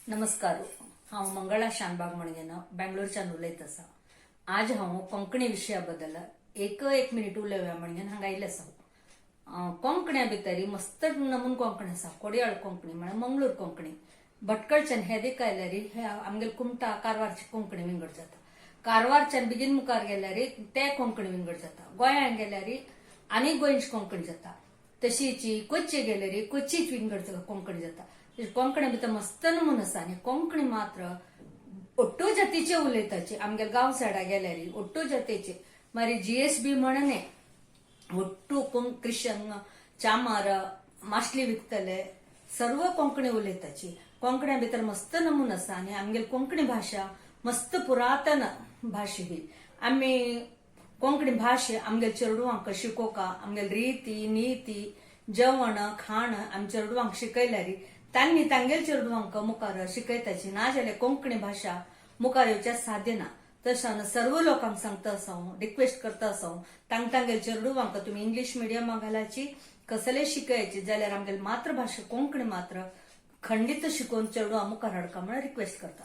नमस्कार. हांव मंगळा शानबाग म्हणगेन बेंगलोरच्यान उलयत आसा. आज हांव कोंकणी विशया बद्दल एक एक मिनीट उलोवया म्हणगेन हांगा आयिल्लें आसा. कोंकण्या भितर मस्त नमून कोंकणी आसा. कोडयाळ कोंकणी म्हळ्यार मंगळूर कोंकणी. भटकळच्यान हे दिका आयल्यार हे आमगेले कुमटा कारवारची कोंकणी विंगड जाता. कारवारच्यान बेगीन मुखार गेल्यार ते कोंकणी विंगड जाता. गोंयांत गेल्यार आनी गोंयची कोंकणी जाता. तशीची कोच्ची गेल्यार कोच्चीच विंगड कोंकणी जाता. कोंकणी भितर मस्त नमून आसा आनी कोंकणी मात्र ఒट्टू जातीचे उलयताची. आमगे गांव सायडा गेल्यार ఒट्टू जातीचे. मागीर जीएसबी म्हणने ಒಟ್ಟು क्रिश्चन, चामार, मासली विकतले, सर्व कोंकणी उलयताची. कोंकण्या भितर मस्त नमून आसा आनी आमगेली कोंकणी भाशा मस्त पुरातन भाशा ही. आमी कोंकणी भाशा आमगेले चेडवांक शिकोवका, आमगेले रिती नीती, जेवण खाण आमी चेडवांक शिकयल्यार तांणी तांगेले चेडवांक मुखार शिकयताची. नाजाल्यार कोंकणी भाशा मुखार येवच्या साध्य ना. तशें सर्व लोकांक सांगता आसा हांव, रिक्वेस्ट करता आसा हांव, तांग तांगेले चेडवांक तुमी इंग्लीश मिडियमाक घालाची, कसले शिकयाची, जाल्यार आमगेली मातृभाशा कोंकणी मात्र खंडीत शिकोवन चेडवां मुखार हाडका म्हणून रिक्वेस्ट करता.